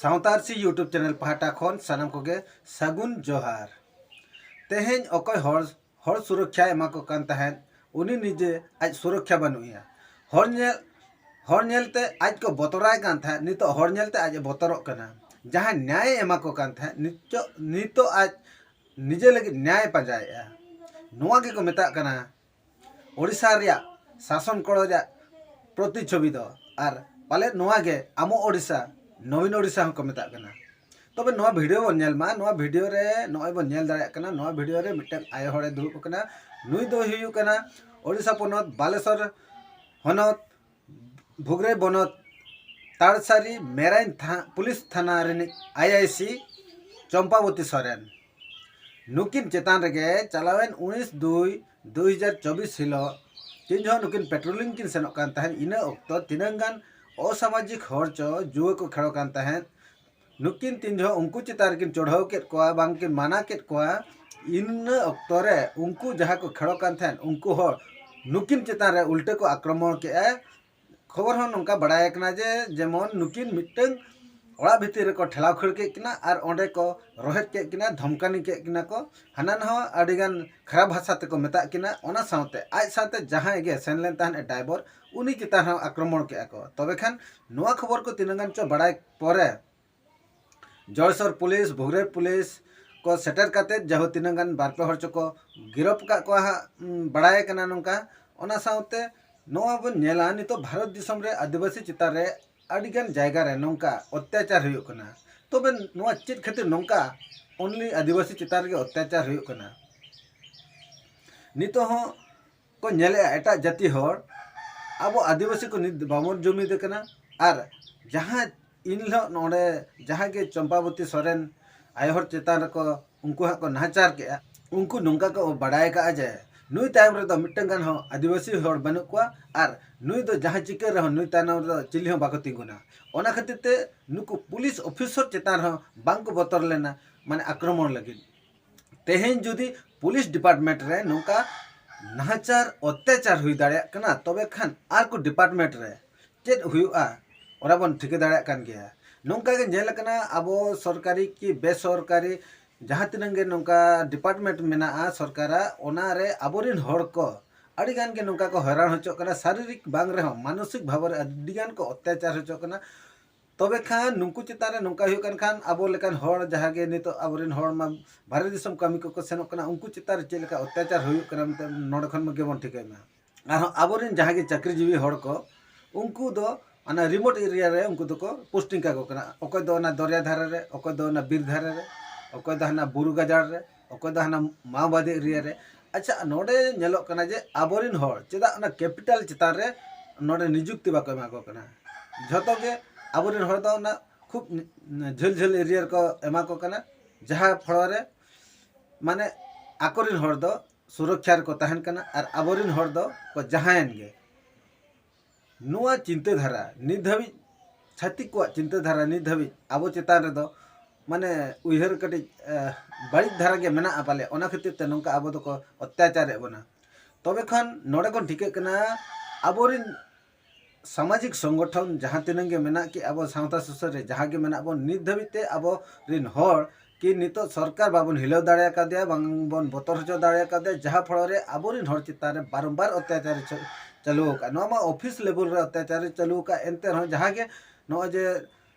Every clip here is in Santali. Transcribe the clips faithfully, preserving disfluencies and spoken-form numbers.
ᱥᱟᱶᱛᱟ ᱟᱹᱨᱥᱤ YouTube channel ᱯᱟᱦᱴᱟ ᱠᱷᱚᱱ ᱥᱟᱱᱟᱢ ᱠᱚᱜᱮ ᱥᱟᱹᱜᱩᱱ ᱡᱚᱦᱟᱨ᱾ ᱛᱮᱦᱮᱧ ᱚᱠᱚᱭ ᱦᱚᱲ, ᱦᱚᱲ ᱥᱩᱨᱚᱠᱠᱷᱟ ᱮᱢᱟ ᱠᱚ ᱠᱟᱱ ᱛᱟᱦᱮᱸᱫ, ᱩᱱᱤ ᱱᱤᱡᱮ ᱟᱡ ᱥᱩᱨᱚᱠᱠᱷᱟ ᱵᱟᱹᱱᱩᱜ ᱮᱭᱟ᱾ ᱦᱚᱲ ᱧᱮᱞ, ᱦᱚᱲ ᱧᱮᱞᱛᱮ ᱟᱡ ᱠᱚ ᱵᱚᱛᱚᱨᱟᱭ ᱠᱟᱱ ᱛᱟᱦᱮᱸᱫ, ᱱᱤᱛᱚᱜ ᱦᱚᱲ ᱧᱮᱞᱛᱮ ᱟᱡ ᱮ ᱵᱚᱛᱚᱨᱚᱜ ᱠᱟᱱᱟ᱾ ᱡᱟᱦᱟᱸᱭ ᱱᱮᱭᱟᱭ ᱮᱢᱟ ᱠᱚ ᱠᱟᱱ ᱛᱟᱦᱮᱸᱫ, ᱱᱤᱛᱚᱜ, ᱱᱤᱛᱚᱜ ᱟᱡ ᱱᱤᱡᱮ ᱞᱟᱹᱜᱤᱫ ᱱᱮᱭᱟᱭ ᱯᱟᱸᱡᱟᱭᱮᱫᱼᱟ᱾ ᱱᱚᱣᱟ ᱜᱮᱠᱚ ᱢᱮᱛᱟᱜ ᱠᱟᱱᱟ ᱳᱰᱤᱥᱟ ᱨᱮᱭᱟᱜ ᱥᱟᱥᱚᱱ ᱠᱚᱲᱟ ᱨᱮᱭᱟᱜ ᱯᱨᱚᱛᱤᱪᱷᱚᱵᱤ ᱫᱚ᱾ ᱟᱨ ᱯᱟᱞᱮᱫ ᱱᱚᱣᱟ ᱜᱮ ᱟᱢᱚ ᱳᱰᱤᱥᱟ, ᱱᱚᱵᱤᱱ ᱳᱰᱤᱥᱟ ᱦᱚᱸᱠᱚ ᱢᱮᱛᱟᱜ ᱠᱟᱱᱟ᱾ ᱛᱚᱵᱮ ᱱᱚᱣᱟ video ᱵᱚᱱ ᱧᱮᱞ ᱢᱟ᱾ ᱱᱚᱣᱟ video ᱨᱮ ᱱᱚᱜᱼᱚᱭ ᱵᱚᱱ ᱧᱮᱞ ᱫᱟᱲᱮᱭᱟᱜ ᱠᱟᱱᱟ, ᱱᱚᱣᱟ video ᱨᱮ ᱢᱤᱫᱴᱟᱝ ᱟᱭᱳ ᱦᱚᱲᱮ ᱫᱩᱲᱩᱵ ᱟᱠᱟᱱᱟ᱾ ᱱᱩᱭ ᱫᱚᱭ ᱦᱩᱭᱩᱜ ᱠᱟᱱᱟ ᱳᱰᱤᱥᱟ ᱯᱚᱱᱚᱛ ᱵᱟᱞᱮᱥᱚᱨ ᱦᱚᱱᱚᱛ ᱵᱷᱩᱜᱽᱨᱟᱹᱭ ᱵᱚᱱᱚᱛ ᱛᱟᱲᱥᱟᱨᱤ ᱢᱮᱨᱟᱭ ᱛᱷᱟ-, ᱯᱩᱞᱤᱥ ᱛᱷᱟᱱᱟ ᱨᱤᱱᱤᱡ IIC ᱪᱚᱢᱯᱟᱵᱚᱛᱤ ᱥᱚᱨᱮᱱ᱾ ᱱᱩᱠᱤᱱ ᱪᱮᱛᱟᱱ ᱨᱮᱜᱮ ᱪᱟᱞᱟᱣᱮᱱ ᱩᱱᱤᱥ ᱫᱩᱭ ᱫᱩ ᱦᱟᱡᱟᱨ ᱪᱚᱵᱵᱤᱥ ᱦᱤᱞᱳᱜ ᱛᱤᱱ ᱡᱚᱦᱚᱜ ᱱᱩᱠᱤᱱ patrolling ᱠᱤᱱ ᱥᱮᱱᱚᱜ ᱠᱟᱱ ᱛᱟᱦᱮᱸᱫ, ᱤᱱᱟᱹ ᱚᱠᱛᱚ ᱛᱤᱱᱟᱹᱝ ᱜᱟᱱ ᱚᱥᱟᱢᱟᱡᱤᱠ ᱦᱚᱲ ᱪᱚ ᱡᱩᱣᱟᱹ ᱠᱚ ᱠᱷᱮᱲᱚ ᱠᱟᱱ ᱛᱟᱦᱮᱸᱫ᱾ ᱱᱩᱠᱤᱱ ᱛᱤᱱ ᱡᱚᱦᱚᱜ ᱩᱱᱠᱩ ᱪᱮᱛᱟᱱ ᱨᱮᱠᱤᱱ ᱪᱚᱲᱦᱟᱣ ᱠᱮᱫ ᱠᱚᱣᱟ, ᱵᱟᱝ ᱠᱤᱱ ᱢᱟᱱᱟ ᱠᱮᱫ ᱠᱚᱣᱟ, ᱤᱱᱟᱹ ᱚᱠᱛᱚ ᱨᱮ ᱩᱱᱠᱩ ᱡᱟᱦᱟᱸ ᱠᱚ ᱠᱷᱮᱲᱚ ᱠᱟᱱ ᱛᱟᱦᱮᱸᱫ, ᱩᱱᱠᱩ ᱦᱚᱲ ᱱᱩᱠᱤᱱ ᱪᱮᱛᱟᱱ ᱨᱮ ᱩᱞᱴᱟᱹ ᱠᱚ ᱟᱠᱨᱚᱢᱚᱬ ᱠᱮᱜᱼᱟ᱾ ᱠᱷᱚᱵᱚᱨ ᱦᱚᱸ ᱱᱚᱝᱠᱟ ᱵᱟᱲᱟᱭ ᱠᱟᱱᱟ ᱡᱮ ᱡᱮᱢᱚᱱ ᱱᱩᱠᱤᱱ ᱢᱤᱫᱴᱟᱝ ᱚᱲᱟᱜ ᱵᱷᱤᱛᱤᱨ ᱨᱮᱠᱚ ᱴᱷᱮᱞᱟᱣ ᱠᱷᱟᱹᱲ ᱠᱮᱫ ᱠᱤᱱᱟ ᱟᱨ ᱚᱸᱰᱮ ᱠᱚ ᱨᱚᱦᱮᱫ ᱠᱮᱫ ᱠᱤᱱᱟ, ᱫᱷᱚᱢᱠᱟᱱᱤ ᱠᱮᱫ ᱠᱤᱱᱟ ᱠᱚ᱾ ᱦᱟᱱᱟ ᱱᱟᱣᱟ ᱟᱹᱰᱤᱜᱟᱱ ᱠᱷᱟᱨᱟᱯ ᱵᱷᱟᱥᱟ ᱛᱮᱠᱚ ᱢᱮᱛᱟᱜ ᱠᱤᱱᱟ᱾ ᱚᱱᱟ ᱥᱟᱶᱛᱮ ᱟᱡ ᱥᱟᱶᱛᱮ ᱡᱟᱦᱟᱸᱭ ᱜᱮ ᱥᱮᱱ ᱞᱮᱱ ᱛᱟᱦᱮᱸᱫ ᱮ driver, ᱩᱱᱤ ᱪᱮᱛᱟᱱ ᱨᱮᱦᱚᱸ ᱟᱠᱨᱚᱢᱚᱬ ᱠᱮᱜᱼᱟ ᱠᱚ᱾ ᱛᱚᱵᱮ ᱠᱷᱟᱱ ᱱᱚᱣᱟ ᱠᱷᱚᱵᱚᱨ ᱠᱚ ᱛᱤᱱᱟᱹᱜ ᱜᱟᱱ ᱪᱚ ᱵᱟᱲᱟᱭ ᱯᱚᱨᱮ ᱡᱚᱲᱥᱚᱨ ᱯᱩᱞᱤᱥ, ᱵᱷᱩᱜᱽᱨᱟᱹᱭ ᱯᱩᱞᱤᱥ ᱠᱚ ᱥᱮᱴᱮᱨ ᱠᱟᱛᱮ ᱡᱟᱦᱳ ᱛᱤᱱᱟᱹᱜ ᱜᱟᱱ ᱵᱟᱨ ᱯᱮ ᱦᱚᱲ ᱪᱚᱠᱚ ᱜᱤᱨᱚᱯ ᱟᱠᱟᱫ ᱠᱚᱣᱟ ᱦᱟᱸᱜ, ᱩᱢ, ᱵᱟᱲᱟᱭ ᱠᱟᱱᱟ ᱱᱚᱝᱠᱟ᱾ ᱚᱱᱟ ᱥᱟᱶᱛᱮ ᱱᱚᱣᱟ ᱵᱚᱱ ᱧᱮᱞᱟ, ᱱᱤᱛᱚᱜ ᱵᱷᱟᱨᱚᱛ ᱫᱤᱥᱚᱢ ᱨᱮ ᱟᱹᱫᱤᱵᱟᱹᱥᱤ ᱪᱮᱛᱟᱱ ᱨᱮ ᱟᱹᱰᱤᱜᱟᱱ ᱡᱟᱭᱜᱟ ᱨᱮ ᱱᱚᱝᱠᱟ ᱚᱛᱛᱟᱪᱟᱨ ᱦᱩᱭᱩᱜ ᱠᱟᱱᱟ᱾ ᱛᱚᱵᱮ ᱱᱚᱣᱟ ᱪᱮᱫ ᱠᱷᱟᱹᱛᱤᱨ ᱱᱚᱝᱠᱟ only ᱟᱹᱫᱤᱵᱟᱹᱥᱤ ᱪᱮᱛᱟᱱ ᱨᱮᱜᱮ ᱚᱛᱛᱟᱪᱟᱨ ᱦᱩᱭᱩᱜ ᱠᱟᱱᱟ? ᱱᱤᱛᱚᱜ ᱦᱚᱸ ᱠᱚ ᱧᱮᱞᱮᱜᱼᱟ ᱮᱴᱟᱜ ᱡᱟᱹᱛᱤ ᱦᱚᱲ, ᱟᱵᱚ ᱟᱹᱫᱤᱵᱟᱹᱥᱤ ᱠᱚ ᱱᱤᱛ ᱵᱟᱵᱚᱱ ᱡᱩᱢᱤᱫ ᱟᱠᱟᱱᱟ᱾ ᱟᱨ ᱡᱟᱦᱟᱸ ᱤᱱ ᱦᱤᱞᱳᱜ ᱱᱚᱰᱮ ᱡᱟᱦᱟᱸ ᱜᱮ ᱪᱚᱢᱯᱟᱵᱚᱛᱤ ᱥᱚᱨᱮᱱ ᱟᱭᱳ ᱦᱚᱲ ᱪᱮᱛᱟᱱ ᱨᱮᱠᱚ, ᱩᱱᱠᱩ ᱦᱟᱸᱜ ᱠᱚ ᱱᱟᱦᱟᱪᱟᱨ ᱠᱮᱜᱼᱟ, ᱩᱱᱠᱩ ᱱᱚᱝᱠᱟ ᱠᱚ ᱵᱟᱰᱟᱭ ᱠᱟᱜᱼᱟ ᱡᱮ ᱱᱩᱭ ᱛᱟᱭᱚᱢ ᱨᱮᱫᱚ ᱢᱤᱫᱴᱟᱝ ᱜᱟᱱ ᱦᱚᱸ ᱟᱹᱫᱤᱵᱟᱹᱥᱤ ᱦᱚᱲ ᱵᱟᱹᱱᱩᱜ ᱠᱚᱣᱟ ᱟᱨ ᱱᱩᱭ ᱫᱚ ᱡᱟᱦᱟᱸ ᱪᱤᱠᱟᱹ ᱨᱮᱦᱚᱸ ᱱᱩᱭ ᱛᱟᱭᱱᱚᱢ ᱨᱮᱫᱚ ᱪᱤᱞᱤ ᱦᱚᱸ ᱵᱟᱠᱚ ᱛᱤᱸᱜᱩᱱᱟ᱾ ᱚᱱᱟ ᱠᱷᱟᱹᱛᱤᱨ ᱛᱮ ᱱᱩᱠᱩ ᱯᱩᱞᱤᱥ ᱚᱯᱷᱤᱥᱚᱨ ᱪᱮᱛᱟᱱ ᱨᱮᱦᱚᱸ ᱵᱟᱝ ᱠᱚ ᱵᱚᱛᱚᱨ ᱞᱮᱱᱟ, ᱢᱟᱱᱮ ᱟᱠᱨᱚᱢᱚᱬ ᱞᱟᱹᱜᱤᱫ᱾ ᱛᱮᱦᱮᱧ ᱡᱩᱫᱤ ᱯᱩᱞᱤᱥ department ᱨᱮ ᱱᱚᱝᱠᱟ ᱱᱟᱦᱟᱪᱟᱨ ᱚᱛᱛᱟᱪᱟᱨ ᱦᱩᱭ ᱫᱟᱲᱮᱭᱟᱜ ᱠᱟᱱᱟ, ᱛᱚᱵᱮ ᱠᱷᱟᱱ ᱟᱨ ᱠᱚ department ᱨᱮ ᱪᱮᱫ ᱦᱩᱭᱩᱜᱼᱟ, ᱚᱱᱟ ᱵᱚᱱ ᱴᱷᱤᱠᱟᱹ ᱫᱟᱲᱮᱭᱟᱜ ᱠᱟᱱ ᱜᱮᱭᱟ᱾ ᱱᱚᱝᱠᱟ ᱜᱮ ᱧᱮᱞ ᱟᱠᱟᱱᱟ, ᱟᱵᱚ ᱥᱚᱨᱠᱟᱨᱤ ᱠᱤ ᱵᱮᱥᱚᱨᱠᱟᱨᱤ ᱡᱟᱦᱟᱸ ᱛᱤᱱᱟᱹᱜ ᱜᱮ ᱱᱚᱝᱠᱟ department ᱢᱮᱱᱟᱜᱼᱟ ᱥᱚᱨᱠᱟᱨᱟᱜ, ᱚᱱᱟ ᱨᱮ ᱟᱵᱚᱨᱮᱱ ᱦᱚᱲ ᱠᱚ ᱟᱹᱰᱤ ᱜᱟᱱ ᱜᱮ ᱱᱚᱝᱠᱟ ᱠᱚ ᱦᱚᱭᱨᱟᱱ ᱦᱚᱪᱚᱜ ᱠᱟᱱᱟ, ᱥᱟᱨᱤᱨᱤᱠ ᱵᱟᱝ ᱨᱮᱦᱚᱸ ᱢᱟᱱᱚᱥᱤᱠ ᱵᱷᱟᱵᱮ ᱨᱮ ᱟᱹᱰᱤ ᱜᱟᱱ ᱠᱚ ᱚᱛᱛᱟᱪᱟᱨ ᱦᱚᱪᱚᱜ ᱠᱟᱱᱟ᱾ ᱛᱚᱵᱮ ᱠᱷᱟᱱ ᱱᱩᱠᱩ ᱪᱮᱛᱟᱱ ᱨᱮ ᱱᱚᱝᱠᱟ ᱦᱩᱭᱩᱜ ᱠᱟᱱ ᱠᱷᱟᱱ, ᱟᱵᱚ ᱞᱮᱠᱟᱱ ᱦᱚᱲ ᱡᱟᱦᱟᱸ ᱜᱮ ᱱᱤᱛᱚᱜ ᱟᱵᱚᱨᱮᱱ ᱦᱚᱲ ᱢᱟ ᱵᱟᱦᱨᱮ ᱫᱤᱥᱚᱢ ᱠᱟᱹᱢᱤ ᱠᱚᱠᱚ ᱥᱮᱱᱚᱜ ᱠᱟᱱᱟ, ᱩᱱᱠᱩ ᱪᱮᱛᱟᱱ ᱨᱮ ᱪᱮᱫ ᱞᱮᱠᱟ ᱚᱛᱛᱟᱪᱟᱨ ᱦᱩᱭᱩᱜ ᱠᱟᱱᱟ ᱢᱮᱱᱛᱮ ᱱᱚᱰᱮ ᱠᱷᱚᱱ ᱜᱮᱵᱚᱱ ᱴᱷᱤᱠᱟᱹᱭ ᱢᱟ᱾ ᱟᱨᱦᱚᱸ ᱟᱵᱚᱨᱮᱱ ᱡᱟᱦᱟᱸ ᱜᱮ ᱪᱟᱹᱠᱨᱤᱡᱤᱵᱤ ᱦᱚᱲ ᱠᱚ, ᱩᱱᱠᱩ ᱫᱚ ᱚᱱᱟ remote area ᱨᱮ ᱩᱱᱠᱩ ᱫᱚᱠᱚ posting ᱠᱟᱠᱚ ᱠᱟᱱᱟ᱾ ᱚᱠᱚᱭ ᱫᱚ ᱚᱱᱟ ᱫᱚᱨᱭᱟ ᱫᱷᱟᱨᱮ ᱨᱮ, ᱚᱠᱚᱭ ᱫᱚ ᱚᱱᱟ ᱵᱤᱨ ᱫᱷᱟᱨᱮ ᱨᱮ, ᱚᱠᱚᱭ ᱫᱚ ᱦᱟᱱᱟ ᱵᱩᱨᱩ ᱜᱟᱡᱟᱲ ᱨᱮ, ᱚᱠᱚᱭ ᱫᱚ ᱦᱟᱱᱟ ᱢᱟᱣᱵᱟᱫᱤ area ᱨᱮ᱾ ᱟᱪᱪᱷᱟ, ᱱᱚᱰᱮ ᱧᱮᱞᱚᱜ ᱠᱟᱱᱟ ᱡᱮ ᱟᱵᱚᱨᱮᱱ ᱦᱚᱲ ᱪᱮᱫᱟᱜ ᱚᱱᱟ capital ᱪᱮᱛᱟᱱ ᱨᱮ ᱱᱚᱰᱮ ᱱᱤᱡᱩᱠᱛᱤ ᱵᱟᱠᱚ ᱮᱢᱟ ᱠᱚ ᱠᱟᱱᱟ? ᱡᱷᱚᱛᱚ ᱜᱮ ᱟᱵᱚᱨᱮᱱ ᱦᱚᱲ ᱫᱚ ᱚᱱᱟ ᱠᱷᱩᱵ ᱡᱷᱟᱹᱞ ᱡᱷᱟᱹᱞ area ᱨᱮᱠᱚ ᱮᱢᱟ ᱠᱚ ᱠᱟᱱᱟ, ᱡᱟᱦᱟᱸ ᱯᱷᱚᱲᱚ ᱨᱮ ᱢᱟᱱᱮ ᱟᱠᱚᱨᱮᱱ ᱦᱚᱲ ᱫᱚ ᱥᱩᱨᱚᱠᱠᱷᱟ ᱨᱮᱠᱚ ᱛᱟᱦᱮᱱ ᱠᱟᱱᱟ ᱟᱨ ᱟᱵᱚᱨᱮᱱ ᱦᱚᱲ ᱫᱚ ᱠᱚ ᱡᱟᱦᱟᱸᱭᱮᱱ ᱜᱮ᱾ ᱱᱚᱣᱟ ᱪᱤᱱᱛᱟᱹ ᱫᱷᱟᱨᱟ ᱱᱤᱛ ᱫᱷᱟᱹᱵᱤᱡ, ᱪᱷᱟᱹᱛᱤᱠ ᱠᱚᱣᱟᱜ ᱪᱤᱱᱛᱟᱹ ᱫᱷᱟᱨᱟ ᱱᱤᱛ ᱫᱷᱟᱹᱵᱤᱡ ᱟᱵᱚ ᱪᱮᱛᱟᱱ ᱨᱮᱫᱚ ᱢᱟᱱᱮ ᱩᱭᱦᱟᱹᱨ ᱠᱟᱹᱴᱤᱡ ᱟᱸ, ᱵᱟᱹᱲᱤᱡ ᱫᱷᱟᱨᱟ ᱜᱮ ᱢᱮᱱᱟᱜᱼᱟ ᱯᱟᱞᱮ, ᱚᱱᱟ ᱠᱷᱟᱹᱛᱤᱨ ᱛᱮ ᱱᱚᱝᱠᱟ ᱟᱵᱚ ᱫᱚᱠᱚ ᱚᱛᱛᱟᱪᱟᱨᱮᱫ ᱵᱚᱱᱟ᱾ ᱛᱚᱵᱮ ᱠᱷᱟᱱ ᱱᱚᱰᱮ ᱠᱷᱚᱱ ᱴᱷᱤᱠᱟᱹᱜ ᱠᱟᱱᱟ, ᱟᱵᱚᱨᱮᱱ ᱥᱟᱢᱟᱡᱤᱠ ᱥᱚᱝᱜᱚᱴᱷᱚᱱ ᱡᱟᱦᱟᱸ ᱛᱤᱱᱟᱹᱜ ᱜᱮ ᱢᱮᱱᱟᱜ ᱠᱤ ᱟᱵᱚ ᱥᱟᱶᱛᱟ ᱥᱩᱥᱟᱹᱨ ᱨᱮ ᱡᱟᱦᱟᱸ ᱜᱮ ᱢᱮᱱᱟᱜ ᱵᱚᱱ, ᱱᱤᱛ ᱫᱷᱟᱹᱵᱤᱡ ᱛᱮ ᱟᱵᱚ ᱨᱮᱱ ᱦᱚᱲ ᱠᱤ ᱱᱤᱛᱚᱜ ᱥᱚᱨᱠᱟᱨ ᱵᱟᱵᱚᱱ ᱦᱤᱞᱟᱹᱣ ᱫᱟᱲᱮ ᱟᱠᱟᱫᱮᱭᱟ, ᱵᱟᱝ ᱵᱚᱱ ᱵᱚᱛᱚᱨ ᱦᱚᱪᱚ ᱫᱟᱲᱮ ᱟᱠᱟᱫᱮᱭᱟ, ᱡᱟᱦᱟᱸ ᱯᱷᱚᱲᱚ ᱨᱮ ᱟᱵᱚᱨᱮᱱ ᱦᱚᱲ ᱪᱮᱛᱟᱱ ᱨᱮ ᱵᱟᱨᱚᱢᱵᱟᱨ ᱚᱛᱛᱟᱪᱟᱨ ᱪᱟ-, ᱪᱟᱹᱞᱩ ᱟᱠᱟᱫ᱾ ᱱᱚᱣᱟ ᱢᱟ office level ᱨᱮ ᱚᱛᱛᱟᱪᱟᱨ ᱪᱟᱹᱞᱩ ᱟᱠᱟᱫ, ᱮᱱᱛᱮ ᱨᱮᱦᱚᱸ ᱡᱟᱦᱟᱸ ᱜᱮ ᱱᱚᱜᱼᱚᱭ ᱡᱮ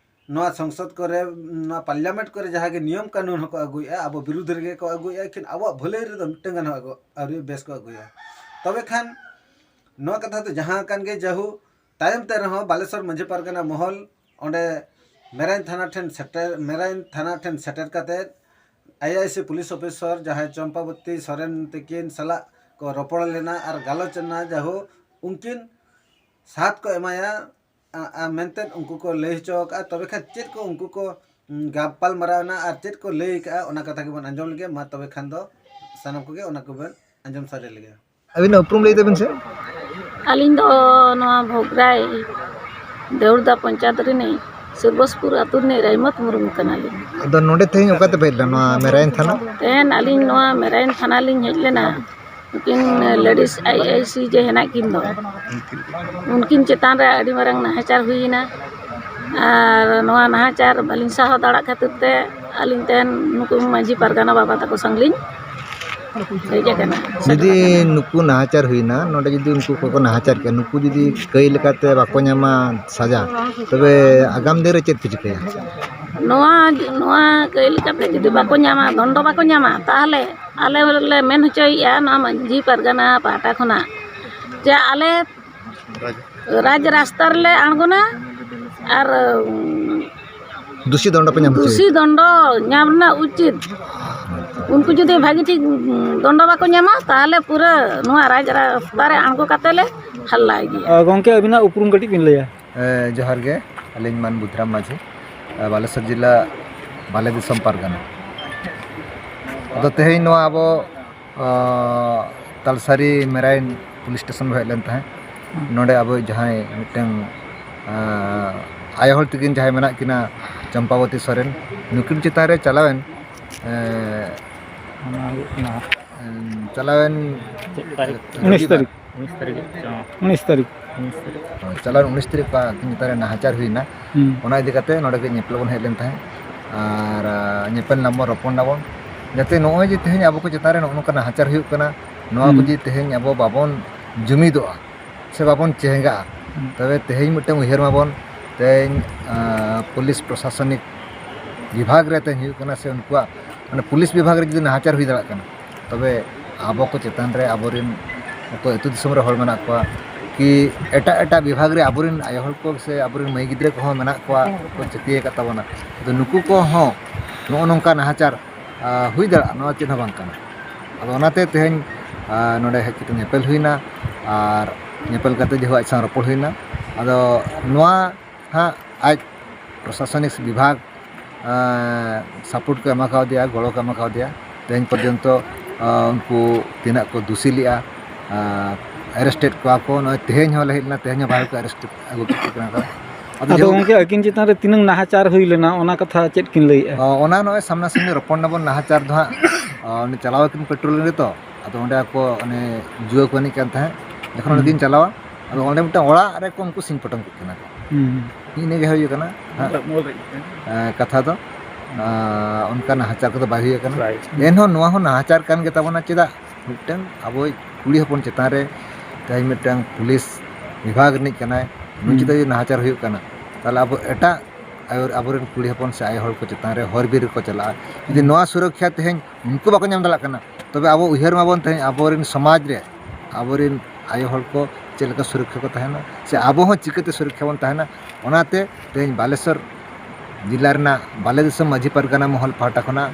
ᱱᱚᱣᱟ ᱥᱚᱝᱥᱚᱫ ᱠᱚᱨᱮ, ᱱᱚᱣᱟ parliament ᱠᱚᱨᱮ ᱡᱟᱦᱟᱸ ᱜᱮ ᱱᱤᱭᱚᱢ ᱠᱟᱹᱱᱩᱱ ᱦᱚᱸᱠᱚ ᱟᱹᱜᱩᱭᱮᱫᱼᱟ, ᱟᱵᱚ ᱵᱤᱨᱩᱫᱷ ᱨᱮᱜᱮ ᱠᱚ ᱟᱹᱜᱩᱭᱮᱫᱼᱟ, ᱠᱤᱱ ᱟᱵᱚᱣᱟᱜ ᱵᱷᱟᱹᱞᱟᱹᱭ ᱨᱮᱫᱚ ᱢᱤᱫᱴᱟᱝ ᱜᱟᱱ ᱦᱚᱸ ᱟᱹᱜᱩ, ᱟᱹᱣᱨᱤ ᱵᱮᱥ ᱠᱚ ᱟᱹᱜᱩᱭᱟ᱾ ᱛᱚᱵᱮ ᱠᱷᱟᱱ ᱱᱚᱣᱟ ᱠᱟᱛᱷᱟ ᱫᱚ ᱡᱟᱦᱟᱸ ᱠᱟᱱ ᱜᱮ, ᱡᱟᱦᱳ, ᱛᱟᱭᱚᱢ ᱛᱮ ᱨᱮᱦᱚᱸ ᱵᱟᱞᱮᱥᱚᱨ ᱢᱟᱹᱡᱷᱤ ᱯᱟᱨᱜᱟᱱᱟ ᱢᱚᱦᱚᱞ ᱚᱸᱰᱮ ᱢᱮᱨᱟᱭᱮᱱ ᱛᱷᱟᱱᱟ ᱴᱷᱮᱱ ᱥᱮᱴᱮᱨ, ᱢᱮᱨᱟᱭᱮᱱ ᱛᱷᱟᱱᱟ ᱴᱷᱮᱱ ᱥᱮᱴᱮᱨ ᱠᱟᱛᱮ ᱟᱭ ᱟᱭ ᱥᱤ ᱯᱩᱞᱤᱥ ᱚᱯᱷᱤᱥᱚᱨ ᱡᱟᱦᱟᱸᱭ ᱪᱚᱢᱯᱟᱵᱚᱛᱤ ᱥᱚᱨᱮᱱ ᱛᱤᱠᱤᱱ ᱥᱟᱞᱟᱜ ᱠᱚ ᱨᱚᱯᱚᱲ ᱞᱮᱱᱟ ᱟᱨ ᱜᱟᱞᱚᱪ ᱮᱱᱟ, ᱡᱟᱦᱳ, ᱩᱱᱠᱤᱱ ᱥᱟᱛ ᱠᱚ ᱮᱢᱟᱭᱟ, ᱟ, ᱟ, ᱢᱮᱱᱛᱮ ᱩᱱᱠᱩ ᱠᱚ ᱞᱟᱹᱭ ᱦᱚᱪᱚ ᱟᱠᱟᱫᱼᱟ᱾ ᱛᱚᱵᱮ ᱠᱷᱟᱱ ᱪᱮᱫ ᱠᱚ ᱩᱱᱠᱩ ᱠᱚ, ᱩᱸ, ᱜᱟᱯᱟᱞ ᱢᱟᱨᱟᱣ ᱮᱱᱟ ᱟᱨ ᱪᱮᱫ ᱠᱚ ᱞᱟᱹᱭ ᱟᱠᱟᱫᱼᱟ, ᱚᱱᱟ ᱠᱟᱛᱷᱟ ᱜᱮᱵᱚᱱ ᱟᱸᱡᱚᱢ ᱞᱮᱜᱮ᱾ ᱢᱟ ᱛᱚᱵᱮ ᱠᱷᱟᱱ ᱫᱚ ᱥᱟᱱᱟᱢ ᱠᱚᱜᱮ ᱚᱱᱟ ᱠᱚᱵᱚᱱ ᱟᱸᱡᱚᱢ ᱥᱟᱰᱮ ᱞᱮᱜᱮ᱾ ᱟᱹᱵᱤᱱᱟᱜ ᱩᱯᱨᱩᱢ ᱞᱟᱹᱭ ᱛᱟᱵᱤᱱ ᱥᱮ? ᱟᱹᱞᱤᱧ ᱫᱚ ᱱᱚᱣᱟ ᱵᱷᱚᱜᱽᱨᱟᱭ ᱫᱮᱣᱲᱫᱟ ᱯᱚᱧᱪᱟᱭᱮᱛ ᱨᱤᱱᱤᱡ ᱥᱩᱨᱵᱟᱥᱯᱩᱨ ᱟᱹᱛᱩ ᱨᱤᱱᱤᱡ ᱨᱟᱭᱢᱚᱛ ᱢᱩᱨᱢᱩ ᱠᱟᱱᱟᱞᱤᱧ᱾ ᱟᱫᱚ ᱱᱚᱰᱮ ᱛᱮᱦᱮᱧ ᱚᱠᱟ ᱛᱮᱯᱮ ᱦᱮᱡ ᱞᱮᱱᱟ, ᱱᱚᱣᱟ ᱢᱮᱨᱟᱭᱮᱱ ᱛᱷᱟᱱᱟ? ᱛᱮᱦᱮᱧ ᱟᱹᱞᱤᱧ ᱱᱚᱣᱟ ᱢᱮᱨᱟᱭᱮᱱ ᱛᱷᱟᱱᱟ ᱞᱤᱧ ᱦᱮᱡ ᱞᱮᱱᱟ᱾ ᱩᱱᱠᱤᱱ ᱞᱮᱰᱤᱥ ᱟᱭ ᱟᱭ ᱥᱤ ᱡᱮ ᱦᱮᱱᱟᱜ ᱠᱤᱱ ᱫᱚ, ᱩᱱᱠᱤᱱ ᱪᱮᱛᱟᱱ ᱨᱮ ᱟᱹᱰᱤ ᱢᱟᱨᱟᱝ ᱱᱟᱦᱟᱪᱟᱨ ᱦᱩᱭᱮᱱᱟ᱾ ᱟᱨ ᱱᱚᱣᱟ ᱱᱟᱦᱟᱪᱟᱨ ᱵᱟᱹᱞᱤᱧ ᱥᱟᱦᱟᱣ ᱫᱟᱲᱮᱭᱟᱜ ᱠᱷᱟᱹᱛᱤᱨ ᱛᱮ ᱟᱹᱞᱤᱧ ᱛᱮᱦᱮᱧ ᱱᱩᱠᱩ ᱢᱟᱹᱡᱷᱤ ᱯᱟᱨᱜᱟᱱᱟ ᱵᱟᱵᱟ ᱛᱟᱠᱚ ᱥᱟᱶ ᱞᱤᱧ ᱦᱮᱡ ᱟᱠᱟᱱᱟ᱾ ᱡᱩᱫᱤ ᱱᱩᱠᱩ ᱱᱟᱦᱟᱪᱟᱨ ᱦᱩᱭᱱᱟ, ᱱᱚᱰᱮ ᱡᱩᱫᱤ ᱩᱱᱠᱩ ᱠᱚᱠᱚ ᱱᱟᱦᱟᱪᱟᱨ ᱠᱮᱫ, ᱱᱩᱠᱩ ᱡᱩᱫᱤ ᱠᱟᱹᱭ ᱞᱮᱠᱟᱛᱮ ᱵᱟᱠᱚ ᱧᱟᱢᱟ ᱥᱟᱡᱟ, ᱛᱚᱵᱮ ᱟᱜᱟᱢ ᱫᱤᱱ ᱨᱮ ᱪᱮᱫ ᱯᱮ ᱪᱤᱠᱟᱹᱭᱟ? ᱱᱚᱣᱟ, ᱱᱚᱣᱟ ᱠᱟᱹᱭ ᱞᱮᱠᱟᱛᱮ ᱡᱩᱫᱤ ᱵᱟᱠᱚ ᱧᱟᱢᱟ, ᱫᱚᱱᱰᱚ ᱵᱟᱠᱚ ᱧᱟᱢᱟ, ᱛᱟᱦᱚᱞᱮ ᱟᱞᱮ ᱞᱮ ᱢᱮᱱ ᱦᱚᱪᱚᱭᱮᱫᱼᱟ ᱱᱚᱣᱟ ᱢᱟᱹᱡᱷᱤ ᱯᱟᱨᱜᱟᱱᱟ ᱯᱟᱦᱴᱟ ᱠᱷᱚᱱᱟᱜ ᱡᱮ ᱟᱞᱮ ᱨᱟᱡᱽ ᱨᱟᱥᱛᱟ ᱨᱮᱞᱮ ᱟᱬᱜᱚᱱᱟ ᱟᱨ, ᱩᱸ, ᱫᱩᱥᱤ ᱫᱚᱱᱰᱚ ᱯᱮ ᱧᱟᱢ ᱦᱚᱪᱚᱭᱟ? ᱫᱩᱥᱤ ᱫᱚᱱᱰᱚ ᱧᱟᱢ ᱨᱮᱱᱟᱜ ᱩᱪᱤᱛ᱾ ᱩᱱᱠᱩ ᱡᱩᱫᱤ ᱵᱷᱟᱹᱜᱤ ᱴᱷᱤᱠ ᱫᱚᱱᱰᱚ ᱵᱟᱠᱚ ᱧᱟᱢᱟ, ᱛᱟᱦᱚᱞᱮ ᱯᱩᱨᱟᱹ ᱱᱚᱣᱟ ᱨᱟᱡᱽ ᱨᱟᱥᱛᱟ ᱨᱮ ᱟᱬᱜᱚ ᱠᱟᱛᱮ ᱞᱮ ᱦᱟᱞᱞᱟᱭ ᱜᱮᱭᱟ᱾ ᱟᱨ ᱜᱚᱢᱠᱮ, ᱟᱹᱵᱤᱱᱟᱜ ᱩᱯᱨᱩᱢ ᱠᱟᱹᱴᱤᱡ ᱵᱤᱱ ᱞᱟᱹᱭᱟ? ᱮ, ᱡᱚᱦᱟᱨ ᱜᱮ, ᱟᱹᱞᱤᱧ ᱢᱟᱱ ᱵᱩᱫᱷᱨᱟᱢ ᱢᱟᱹᱡᱷᱤ, ᱮ, ᱵᱟᱞᱮᱥᱚᱨ ᱡᱮᱞᱟ ᱵᱟᱞᱮ ᱫᱤᱥᱚᱢ ᱯᱟᱨᱜᱟᱱᱟ᱾ ᱟᱫᱚ ᱛᱮᱦᱮᱧ ᱱᱚᱣᱟ ᱟᱵᱚ, ᱚ, ᱛᱟᱞᱥᱟᱨᱤ ᱢᱮᱨᱟᱭᱤᱱ ᱯᱩᱞᱤᱥ ᱥᱴᱮᱥᱚᱱ ᱵᱚ ᱦᱮᱡ ᱞᱮᱱ ᱛᱟᱦᱮᱸᱫ᱾ ᱱᱚᱰᱮ ᱟᱵᱚ ᱡᱟᱦᱟᱸᱭ ᱢᱤᱫᱴᱟᱝ, ᱟ, ᱟᱭᱳ ᱦᱚᱲ ᱛᱟᱹᱠᱤᱱ ᱡᱟᱦᱟᱸᱭ ᱢᱮᱱᱟᱜ ᱠᱤᱱᱟ, ᱪᱚᱢᱯᱟᱵᱚᱛᱤ ᱥᱚᱨᱮᱱ, ᱱᱩᱠᱤᱱ ᱪᱮᱛᱟᱱ ᱨᱮ ᱪᱟᱞᱟᱣᱮᱱ, ᱮ, ᱚᱱᱟ ᱦᱩᱭᱩᱜ ᱠᱟᱱᱟ ᱮ, ᱪᱟᱞᱟᱣᱮᱱ ᱪᱮᱫ ᱛᱟᱹᱨᱤᱠᱷ? ᱩᱱᱤᱥ ᱨᱚᱵᱤᱵᱟᱨ᱾ ᱛᱟᱹᱨᱤᱠᱷ᱾ ᱩᱱᱤᱥ ᱛᱟᱹᱨᱤᱠᱷ᱾ ᱩᱱᱤᱥ ᱛᱟᱹᱨᱤᱠᱷ᱾ ᱦᱳᱭ, ᱪᱟᱞᱟᱣᱮᱱ ᱩᱱᱤᱥ ᱛᱟᱹᱨᱤᱠᱷ ᱠᱚ ᱟᱹᱠᱤᱱ ᱪᱮᱛᱟᱱ ᱨᱮ ᱱᱟᱦᱟᱪᱟᱨ ᱦᱩᱭᱱᱟ᱾ ᱦᱩᱸ᱾ ᱚᱱᱟ ᱤᱫᱤ ᱠᱟᱛᱮ ᱱᱚᱰᱮ ᱜᱮ ᱧᱮᱯᱮᱞ ᱵᱚᱱ ᱦᱮᱡ ᱞᱮᱱ ᱛᱟᱦᱮᱸᱫ᱾ ᱟᱨ, ᱟ, ᱧᱮᱯᱮᱞ ᱱᱟᱵᱚᱱ, ᱨᱚᱯᱚᱲ ᱱᱟᱵᱚᱱ, ᱡᱟᱛᱮ ᱱᱚᱜᱼᱚᱭ ᱡᱮ ᱛᱮᱦᱮᱧ ᱟᱵᱚ ᱠᱚ ᱪᱮᱛᱟᱱ ᱨᱮ ᱱᱚᱜᱼᱚ ᱱᱚᱝᱠᱟ ᱱᱟᱦᱟᱪᱟᱨ ᱦᱩᱭᱩᱜ ᱠᱟᱱᱟ, ᱱᱚᱣᱟ ᱠᱚ ᱦᱩᱸ᱾ ᱡᱩᱫᱤ ᱛᱮᱦᱮᱧ ᱟᱵᱚ ᱵᱟᱵᱚᱱ ᱡᱩᱢᱤᱫᱚᱜᱼᱟ ᱥᱮ ᱵᱟᱵᱚᱱ ᱪᱮᱸᱜᱷᱟᱜᱼᱟ, ᱦᱩᱸ᱾ ᱛᱚᱵᱮ ᱛᱮᱦᱮᱧ ᱢᱤᱫᱴᱟᱝ ᱩᱭᱦᱟᱹᱨ ᱢᱟᱵᱚᱱ, ᱛᱮᱦᱮᱧ, ᱟ, ᱯᱩᱞᱤᱥ ᱯᱨᱚᱥᱟᱥᱚᱱᱤᱠ ᱵᱤᱵᱷᱟᱜᱽ ᱨᱮ ᱛᱮᱦᱮᱧ ᱦᱩᱭᱩᱜ ᱠᱟᱱᱟ ᱥᱮ ᱩᱱᱠᱩᱣᱟᱜ, ᱢᱟᱱᱮ, ᱯᱩᱞᱤᱥ ᱵᱤᱵᱷᱟᱜᱽ ᱨᱮ ᱡᱩᱫᱤ ᱱᱟᱦᱟᱪᱟᱨ ᱦᱩᱭ ᱫᱟᱲᱮᱭᱟᱜ ᱠᱟᱱᱟ, ᱛᱚᱵᱮ ᱟᱵᱚ ᱠᱚ ᱪᱮᱛᱟᱱ ᱨᱮ, ᱟᱵᱚᱨᱮᱱ ᱚᱠᱚᱭ ᱟᱹᱛᱩ ᱫᱤᱥᱚᱢ ᱨᱮ ᱦᱚᱲ ᱢᱮᱱᱟᱜ ᱠᱚᱣᱟ, ᱠᱤ ᱮᱴᱟᱜ ᱮᱴᱟᱜ ᱵᱤᱵᱷᱟᱜᱽ ᱨᱮ ᱟᱵᱚᱨᱮᱱ ᱟᱭᱳ ᱦᱚᱲ ᱠᱚ ᱥᱮ ᱟᱵᱚᱨᱮᱱ ᱢᱟᱹᱭ ᱜᱤᱫᱽᱨᱟᱹ ᱠᱚᱦᱚᱸ ᱢᱮᱱᱟᱜ ᱠᱚᱣᱟ, ᱠᱚ ᱪᱟᱹᱠᱨᱤ ᱟᱠᱟᱫ ᱛᱟᱵᱚᱱᱟ᱾ ᱟᱫᱚ ᱱᱩᱠᱩ ᱠᱚᱦᱚᱸ ᱱᱚᱜᱼᱚ ᱱᱚᱝᱠᱟ ᱱᱟᱦᱟᱪᱟᱨ, ᱟ, ᱦᱩᱭ ᱫᱟᱲᱮᱭᱟᱜᱼᱟ, ᱱᱚᱣᱟ ᱪᱮᱫ ᱦᱚᱸ ᱵᱟᱝ ᱠᱟᱱᱟ᱾ ᱟᱫᱚ ᱚᱱᱟᱛᱮ ᱛᱮᱦᱮᱧ, ᱟ, ᱱᱚᱰᱮ ᱦᱮᱡ ᱠᱟᱛᱮ ᱧᱮᱯᱮᱞ ᱦᱩᱭᱱᱟ ᱟᱨ ᱧᱮᱯᱮᱞ ᱠᱟᱛᱮ ᱡᱮᱦᱳ ᱟᱡ ᱥᱟᱶ ᱨᱚᱯᱚᱲ ᱦᱩᱭᱱᱟ᱾ ᱟᱫᱚ ᱱᱚᱣᱟ ᱦᱟᱸᱜ ᱟᱡ ᱯᱨᱚᱥᱟᱥᱚᱱᱤᱠ ᱵᱤᱵᱷᱟᱜᱽ, ᱟᱸ, ᱥᱟᱯᱳᱨᱴ ᱠᱚ ᱮᱢᱟ ᱠᱟᱣᱫᱮᱭᱟ, ᱜᱚᱲᱚ ᱠᱚ ᱮᱢᱟ ᱠᱟᱣᱫᱮᱭᱟ᱾ ᱛᱮᱦᱮᱧ ᱯᱚᱨᱡᱚᱱᱛᱚ, ᱟᱸ, ᱩᱱᱠᱩ ᱛᱤᱱᱟᱹᱜ ᱠᱚ ᱫᱩᱥᱤ ᱞᱮᱜᱼᱟ, ᱟᱸ, ᱮᱨᱮᱥᱴᱮᱰ ᱠᱚᱣᱟ ᱠᱚ᱾ ᱱᱚᱜᱼᱚᱭ ᱛᱮᱦᱮᱧ ᱦᱚᱸ ᱞᱮ ᱦᱮᱡ ᱞᱮᱱᱟ, ᱛᱮᱦᱮᱧ ᱦᱚᱸ ᱵᱟᱦᱨᱮ ᱠᱚ ᱮᱨᱮᱥᱴ ᱟᱹᱜᱩ ᱠᱮᱫ ᱠᱚ ᱠᱟᱱᱟ ᱠᱚ᱾ ᱟᱫᱚ ᱟᱫᱚ ᱡᱮᱦᱮᱛᱩ ᱜᱚᱢᱠᱮ, ᱟᱹᱠᱤᱱ ᱪᱮᱛᱟᱱ ᱨᱮ ᱛᱤᱱᱟᱹᱝ ᱱᱟᱦᱟᱪᱟᱨ ᱦᱩᱭ ᱞᱮᱱᱟ, ᱚᱱᱟ ᱠᱟᱛᱷᱟ ᱪᱮᱫ ᱠᱤᱱ ᱞᱟᱹᱭᱮᱜᱼᱟ? ᱚ, ᱚᱱᱟ ᱱᱚᱜᱼᱚᱭ ᱥᱟᱢᱱᱟ ᱥᱟᱢᱱᱤ ᱨᱚᱯᱚᱲ ᱱᱟᱵᱚᱱ, ᱱᱟᱦᱟᱪᱟᱨ ᱫᱚ ᱦᱟᱸᱜ, ᱚ, ᱚᱸᱰᱮ ᱪᱟᱞᱟᱣ ᱟᱹᱠᱤᱱ ᱯᱮᱴᱨᱳᱞᱤᱝ ᱨᱮ ᱛᱚ, ᱟᱫᱚ ᱚᱸᱰᱮ ᱟᱠᱚ ᱚᱱᱮ ᱡᱩᱣᱟᱹ ᱠᱚ ᱮᱱᱮᱡ ᱠᱟᱱ ᱛᱟᱦᱮᱸᱫ, ᱡᱚᱠᱷᱚᱱ ᱚᱸᱰᱮ ᱦᱩᱸ᱾ ᱠᱤᱱ ᱪᱟᱞᱟᱣᱟ, ᱟᱫᱚ ᱚᱸᱰᱮ ᱢᱤᱫᱴᱟᱝ ᱚᱲᱟᱜ ᱨᱮᱠᱚ ᱩᱱᱠᱩ ᱥᱤᱧ ᱯᱚᱴᱚᱢ ᱠᱮᱫ ᱠᱤᱱᱟ ᱠᱚ᱾ ᱦᱩᱸ᱾ ᱤᱱᱟᱹᱜᱮ ᱦᱩᱭ ᱠᱟᱱᱟ ᱦᱟᱸᱜ, ᱢᱩᱞ ᱨᱮ᱾ ᱮᱸ, ᱠᱟᱛᱷᱟ ᱫᱚ᱾ ᱟᱸ, ᱚᱱᱠᱟ ᱱᱟᱦᱟᱪᱟᱨ ᱠᱚᱫᱚ ᱵᱟᱭ ᱦᱩᱭ ᱠᱟᱱᱟ᱾ ᱵᱟᱭ᱾ ᱮᱱᱦᱚᱸ ᱱᱚᱣᱟ ᱦᱚᱸ ᱱᱟᱦᱟᱪᱟᱨ ᱠᱟᱱ ᱜᱮ ᱛᱟᱵᱚᱱᱟ᱾ ᱪᱮᱫᱟᱜ? ᱢᱤᱫᱴᱟᱝ ᱟᱵᱚᱭᱤᱡ ᱠᱩᱲᱤ ᱦᱚᱯᱚᱱ ᱪᱮᱛᱟᱱ ᱨᱮ ᱛᱮᱦᱮᱧ ᱢᱤᱫᱴᱟᱝ ᱯᱩᱞᱤᱥ ᱵᱤᱵᱷᱟᱜᱽ ᱨᱤᱱᱤᱡ ᱠᱟᱱᱟᱭ, ᱱᱩᱭ ᱦᱩᱸ᱾ ᱪᱮᱛᱟᱱ ᱡᱩᱫᱤ ᱱᱟᱦᱟᱪᱟᱨ ᱦᱩᱭᱩᱜ ᱠᱟᱱᱟ, ᱛᱟᱦᱚᱞᱮ ᱟᱵᱚ ᱮᱴᱟᱜ ᱟᱭᱳ, ᱟᱵᱚᱨᱮᱱ ᱠᱩᱲᱤ ᱦᱚᱯᱚᱱ ᱥᱮ ᱟᱭᱳ ᱦᱚᱲ ᱠᱚ ᱪᱮᱛᱟᱱ ᱨᱮ ᱦᱚᱨ ᱵᱤᱨ ᱨᱮᱠᱚ ᱪᱟᱞᱟᱜᱼᱟ᱾ ᱡᱩᱫᱤ ᱱᱚᱣᱟ ᱥᱩᱨᱚᱠᱠᱷᱟ ᱛᱮᱦᱮᱧ ᱩᱱᱠᱩ ᱵᱟᱠᱚ ᱧᱟᱢ ᱫᱟᱲᱮᱭᱟᱜ ᱠᱟᱱᱟ, ᱛᱚᱵᱮ ᱟᱵᱚ ᱩᱭᱦᱟᱹᱨ ᱢᱟᱵᱚᱱ ᱛᱮᱦᱮᱧ ᱟᱵᱚᱨᱮᱱ ᱥᱚᱢᱟᱡᱽ ᱨᱮ ᱟᱵᱚᱨᱮᱱ ᱟᱭᱳ ᱦᱚᱲ ᱠᱚ ᱪᱮᱫ ᱞᱮᱠᱟ ᱥᱩᱨᱚᱠᱠᱷᱟ ᱠᱚ ᱛᱟᱦᱮᱱᱟ, ᱥᱮ ᱟᱵᱚ ᱦᱚᱸ ᱪᱤᱠᱟᱹᱛᱮ ᱥᱩᱨᱚᱠᱠᱷᱟ ᱵᱚᱱ ᱛᱟᱦᱮᱱᱟ᱾ ᱚᱱᱟᱛᱮ ᱛᱮᱦᱮᱧ ᱵᱟᱞᱮᱥᱚᱨ ᱡᱮᱞᱟ ᱨᱮᱱᱟᱜ ᱵᱟᱞᱮ ᱫᱤᱥᱚᱢ ᱢᱟᱹᱡᱷᱤ ᱯᱟᱨᱜᱟᱱᱟ ᱢᱚᱦᱚᱞ ᱯᱟᱦᱴᱟ ᱠᱷᱚᱱᱟᱜ,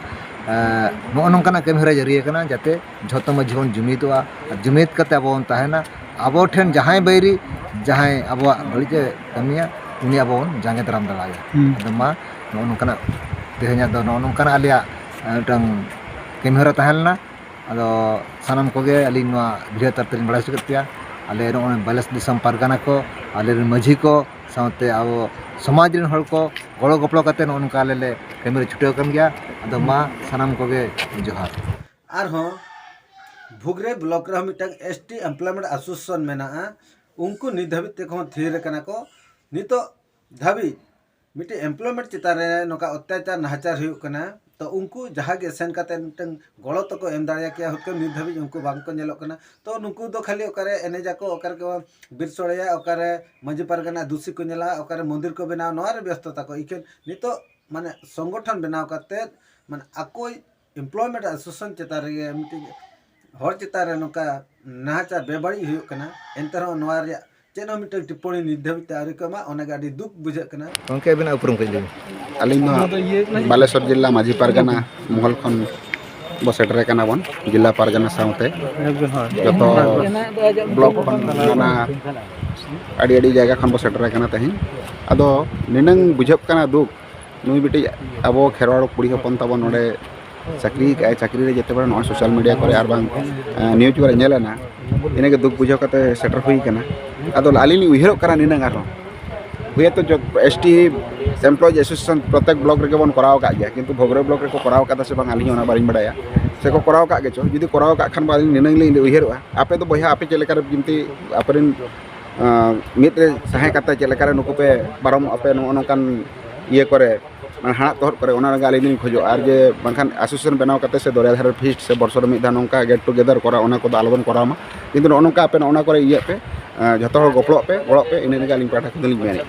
ᱮᱸ, ᱱᱚᱜᱼᱚ ᱱᱚᱝᱠᱟᱱᱟᱜ ᱠᱟᱹᱢᱤᱦᱚᱨᱟ ᱡᱟᱹᱨᱤ ᱟᱠᱟᱱᱟ, ᱡᱟᱛᱮ ᱡᱷᱚᱛᱚ ᱢᱟᱹᱡᱷᱤ ᱵᱚᱱ ᱡᱩᱢᱤᱫᱚᱜᱼᱟ᱾ ᱟᱨ ᱡᱩᱢᱤᱫ ᱠᱟᱛᱮ ᱟᱵᱚ ᱵᱚᱱ ᱛᱟᱦᱮᱱᱟ᱾ ᱟᱵᱚ ᱴᱷᱮᱱ ᱡᱟᱦᱟᱸᱭ ᱵᱟᱹᱭᱨᱤ, ᱡᱟᱦᱟᱸᱭ ᱟᱵᱚᱣᱟᱜ ᱵᱟᱹᱲᱤᱡ ᱮ ᱠᱟᱹᱢᱤᱭᱟ, ᱩᱱᱤ ᱟᱵᱚ ᱵᱚᱱ ᱡᱟᱸᱜᱮ ᱫᱟᱨᱟᱢ ᱫᱟᱲᱮᱭᱟᱭᱟ᱾ ᱦᱩᱸ᱾ ᱟᱫᱚ ᱢᱟ, ᱱᱚᱜᱼᱚ ᱱᱚᱝᱠᱟᱱᱟᱜ ᱛᱮᱦᱮᱧᱟᱜ ᱫᱚ ᱱᱚᱜᱼᱚ ᱱᱚᱝᱠᱟᱱᱟᱜ ᱟᱞᱮᱭᱟᱜ, ᱮᱸ, ᱢᱤᱫᱴᱟᱝ ᱠᱟᱹᱢᱤᱦᱚᱨᱟ ᱛᱟᱦᱮᱸ ᱞᱮᱱᱟ᱾ ᱟᱫᱚ ᱥᱟᱱᱟᱢ ᱠᱚᱜᱮ ᱟᱹᱞᱤᱧ ᱱᱚᱣᱟ video ᱛᱟᱞᱟ ᱛᱮᱞᱤᱧ ᱵᱟᱲᱟᱭ ᱦᱚᱪᱚ ᱠᱮᱫ ᱯᱮᱭᱟ᱾ ᱟᱞᱮ ᱱᱚᱜᱼᱚᱭ ᱵᱟᱞᱮᱥ ᱫᱤᱥᱚᱢ ᱯᱟᱨᱜᱟᱱᱟ ᱠᱚ, ᱟᱞᱮᱨᱮᱱ ᱢᱟᱹᱡᱷᱤ ᱠᱚ, ᱥᱟᱶᱛᱮ ᱟᱵᱚ ᱥᱚᱢᱟᱡᱽ ᱨᱮᱱ ᱦᱚᱲ ᱠᱚ ᱜᱚᱲᱚ ᱜᱚᱯᱚᱲᱚ ᱠᱟᱛᱮ ᱱᱚᱜᱼᱚ ᱱᱚᱝᱠᱟ ᱟᱞᱮ ᱞᱮ ᱠᱟᱹᱢᱤ ᱨᱮ ᱪᱷᱩᱴᱟᱹᱣ ᱟᱠᱟᱱ ᱜᱮᱭᱟ᱾ ᱟᱫᱚ ᱢᱟ ᱥᱟᱱᱟᱢ ᱠᱚᱜᱮ ᱡᱚᱦᱟᱨ᱾ ᱟᱨᱦᱚᱸ ᱵᱷᱩᱜᱽᱨᱮ block ᱨᱮᱦᱚᱸ ᱢᱤᱫᱴᱟᱝ S T Employment Association ᱢᱮᱱᱟᱜᱼᱟ᱾ ᱩᱱᱠᱩ ᱱᱤᱛ ᱫᱷᱟᱹᱵᱤᱡ ᱛᱮᱠᱚ ᱛᱷᱤᱨ ᱟᱠᱟᱱᱟ ᱠᱚ᱾ ᱱᱤᱛᱚᱜ ᱫᱷᱟᱹᱵᱤᱡ ᱢᱤᱫᱴᱮᱱ employment ᱪᱮᱛᱟᱱ ᱨᱮ ᱱᱚᱝᱠᱟ ᱚᱛᱛᱟᱪᱟᱨ ᱱᱟᱦᱟᱪᱟᱨ ᱦᱩᱭᱩᱜ ᱠᱟᱱᱟ, ᱛᱚ ᱩᱱᱠᱩ ᱡᱟᱦᱟᱸ ᱜᱮ ᱥᱮᱱ ᱠᱟᱛᱮ ᱢᱤᱫᱴᱟᱝ ᱜᱚᱲᱚ ᱛᱟᱠᱚ ᱮᱢ ᱫᱟᱲᱮᱭᱟᱠᱮᱭᱟ, ᱦᱩᱛᱠᱟᱹᱢ ᱱᱤᱛ ᱫᱷᱟᱹᱵᱤᱡ ᱩᱱᱠᱩ ᱵᱟᱝ ᱠᱚ ᱧᱮᱞᱚᱜ ᱠᱟᱱᱟ᱾ ᱛᱚ ᱱᱩᱠᱩ ᱫᱚ ᱠᱷᱟᱹᱞᱤ ᱚᱠᱟᱨᱮ ᱮᱱᱮᱡ ᱟᱠᱚ, ᱚᱠᱟᱨᱮ ᱠᱚ ᱵᱤᱨ ᱥᱚᱲᱮᱭᱟ, ᱚᱠᱟᱨᱮ ᱢᱟᱹᱡᱷᱤ ᱯᱟᱨᱜᱟᱱᱟ ᱫᱩᱥᱤ ᱠᱚ ᱧᱮᱞᱟ, ᱚᱠᱟᱨᱮ ᱢᱚᱱᱫᱤᱨ ᱠᱚ ᱵᱮᱱᱟᱣ, ᱱᱚᱣᱟ ᱨᱮ ᱵᱮᱥᱛᱚ ᱛᱟᱠᱚ᱾ ᱤᱠᱷᱟᱹᱱ ᱱᱤᱛᱚᱜ ᱢᱟᱱᱮ ᱥᱚᱝᱜᱚᱴᱷᱚᱱ ᱵᱮᱱᱟᱣ ᱠᱟᱛᱮ ᱢᱟᱱᱮ ᱟᱠᱚᱭ employment association ᱪᱮᱛᱟᱱ ᱨᱮᱜᱮ ᱢᱤᱫᱴᱤᱡ ᱦᱚᱲ ᱪᱮᱛᱟᱱ ᱨᱮ ᱱᱚᱝᱠᱟ ᱱᱟᱦᱟᱪᱟᱨ ᱵᱮᱵᱟᱹᱲᱤᱡ ᱦᱩᱭᱩᱜ ᱠᱟᱱᱟ, ᱮᱱᱛᱮ ᱨᱮᱦᱚᱸ ᱱᱚᱣᱟ ᱨᱮᱭᱟᱜ ᱪᱮᱫ ᱦᱚᱸ ᱢᱤᱫᱴᱟᱝ ᱴᱤᱯᱯᱚᱬᱤ ᱱᱤᱛ ᱫᱷᱟᱹᱵᱤᱡ ᱛᱮ ᱟᱹᱣᱨᱤ ᱠᱚ ᱮᱢᱟ, ᱚᱱᱟᱜᱮ ᱟᱹᱰᱤ ᱫᱩᱠ ᱵᱩᱡᱷᱟᱹᱜ ᱠᱟᱱᱟ᱾ ᱜᱚᱢᱠᱮ, ᱟᱹᱵᱤᱱᱟᱜ ᱩᱯᱨᱩᱢ ᱠᱟᱹᱡ ᱞᱟᱹᱭ ᱵᱤᱱ᱾ ᱟᱹᱞᱤᱧ ᱫᱚ ᱦᱟᱸᱜ ᱵᱟᱞᱮᱥᱚᱨ ᱡᱮᱞᱟ ᱢᱟᱹᱡᱷᱤ ᱯᱟᱨᱜᱟᱱᱟ ᱢᱚᱦᱚᱞ ᱠᱷᱚᱱ ᱵᱚ ᱥᱮᱴᱮᱨ ᱟᱠᱟᱱᱟ ᱵᱚᱱ, ᱡᱮᱞᱟ ᱯᱟᱨᱜᱟᱱᱟ ᱥᱟᱶᱛᱮ ᱡᱚᱛᱚ block ᱠᱷᱚᱱ ᱚᱱᱟ ᱟᱹᱰᱤ ᱟᱹᱰᱤ ᱡᱟᱭᱜᱟ ᱠᱷᱚᱱ ᱵᱚ ᱥᱮᱴᱮᱨ ᱟᱠᱟᱱᱟ ᱛᱮᱦᱮᱧ᱾ ᱟᱫᱚ ᱱᱤᱱᱟᱹᱝ ᱵᱩᱡᱷᱟᱹᱜ ᱠᱟᱱᱟ ᱫᱩᱠ, ᱱᱩᱭ ᱢᱤᱫᱴᱤᱡ ᱟᱵᱚ ᱠᱷᱮᱨᱣᱟᱲ ᱠᱩᱲᱤ ᱦᱚᱯᱚᱱ ᱛᱟᱵᱚᱱ ᱱᱚᱰᱮ ᱪᱟᱹᱠᱨᱤ ᱠᱟᱜᱼᱟᱭ, ᱪᱟᱹᱠᱨᱤ ᱨᱮ ᱡᱮᱛᱮ ᱵᱮᱲᱟ ᱱᱚᱣᱟ social media ᱠᱚᱨᱮ ᱟᱨ ᱵᱟᱝ, ᱮᱸ, news ᱠᱚᱨᱮ ᱧᱮᱞ ᱮᱱᱟ, ᱤᱱᱟᱹᱜᱮ ᱫᱩᱠ ᱵᱩᱡᱷᱟᱹᱣ ᱠᱟᱛᱮ ᱥᱮᱴᱮᱨ ᱦᱩᱭ ᱠᱟᱱᱟ᱾ ᱟᱫᱚ ᱟᱹᱞᱤᱧ ᱞᱤᱧ ᱩᱭᱦᱟᱹᱨᱚᱜ ᱠᱟᱱᱟ ᱱᱤᱱᱟᱹᱝ ᱟᱨᱦᱚᱸ ᱦᱩᱭᱛᱚ ᱡᱚ-, S T Employees Association ᱯᱨᱚᱛᱮᱠ block ᱨᱮᱜᱮ ᱵᱚᱱ ᱠᱚᱨᱟᱣ ᱟᱠᱟᱫ ᱜᱮᱭᱟ, ᱠᱤᱱᱛᱩ ᱵᱷᱚᱜᱽᱨᱮ block ᱨᱮᱠᱚ ᱠᱚᱨᱟᱣ ᱟᱠᱟᱫᱟ ᱥᱮ ᱵᱟᱝ ᱟᱹᱞᱤᱧ ᱦᱚᱸ ᱚᱱᱟ ᱵᱟᱹᱞᱤᱧ ᱵᱟᱲᱟᱭᱟ, ᱥᱮᱠᱚ ᱠᱚᱨᱟᱣ ᱟᱠᱟᱫ ᱜᱮᱪᱚ, ᱡᱩᱫᱤ ᱠᱚᱨᱟᱣ ᱟᱠᱟᱫ ᱠᱷᱟᱱ ᱵᱟ ᱟᱹᱞᱤᱧ ᱱᱤᱱᱟᱹᱝ ᱞᱤᱧ ᱩᱭᱦᱟᱹᱨᱚᱜᱼᱟ᱾ ᱟᱯᱮ ᱫᱚ ᱵᱚᱭᱦᱟ ᱟᱯᱮ ᱪᱮᱫ ᱞᱮᱠᱟ ᱨᱮ ᱡᱤᱱᱛᱤ ᱟᱯᱮᱨᱮᱱ ᱢᱤᱫ ᱨᱮ ᱛᱟᱦᱮᱸ ᱠᱟᱛᱮ ᱪᱮᱫ ᱞᱮᱠᱟᱨᱮ ᱱᱩᱠᱩ ᱯᱮ ᱯᱟᱨᱚᱢᱚᱜᱼᱟ ᱯᱮ ᱱᱚᱜᱼᱚ ᱱᱚᱝᱠᱟᱱ ᱤᱭᱟᱹ ᱠᱚᱨᱮ, ᱢᱟᱱᱮ ᱦᱟᱲᱟᱜ ᱛᱚᱦᱚᱫ ᱠᱚᱨᱮ, ᱚᱱᱟ ᱨᱮᱜᱮ ᱟᱹᱞᱤᱧ ᱞᱤᱧ ᱠᱷᱚᱡᱚᱜᱼᱟ᱾ ᱟᱨ ᱡᱮ ᱵᱟᱝᱠᱷᱟᱱ ᱮᱥᱳᱥᱤᱭᱮᱥᱚᱱ ᱵᱮᱱᱟᱣ ᱠᱟᱛᱮ ᱥᱮ ᱫᱚᱨᱭᱟ ᱫᱷᱟᱨᱮ ᱯᱷᱤᱥᱴ ᱥᱮ ᱵᱚᱨᱥᱚ ᱨᱮ ᱢᱤᱫ ᱫᱷᱟᱣ ᱱᱚᱝᱠᱟ ᱜᱮᱴ ᱴᱩᱜᱮᱫᱟᱨ ᱠᱚᱨᱟᱣ, ᱚᱱᱟ ᱠᱚᱫᱚ ᱟᱞᱚᱵᱚᱱ ᱠᱚᱨᱟᱣ ᱢᱟ᱾ ᱠᱤᱱᱛᱩ ᱱᱚᱜᱼᱚ ᱱᱚᱝᱠᱟ ᱟᱯᱮ ᱱᱚᱜᱼᱚ ᱱᱚᱣᱟ ᱠᱚᱨᱮ ᱤᱭᱟᱹᱜ ᱯᱮ, ᱡᱷᱚᱛᱚ ᱦᱚᱲ ᱜᱚᱯᱚᱲᱚᱜ ᱯᱮ, ᱜᱚᱲᱚᱜ ᱯᱮ, ᱤᱱᱟᱹ ᱨᱮᱜᱮ ᱟᱹᱞᱤᱧ ᱯᱟᱦᱴᱟ ᱠᱷᱚᱱ ᱫᱚᱞᱤᱧ ᱢᱮᱱᱮᱫᱼᱟ᱾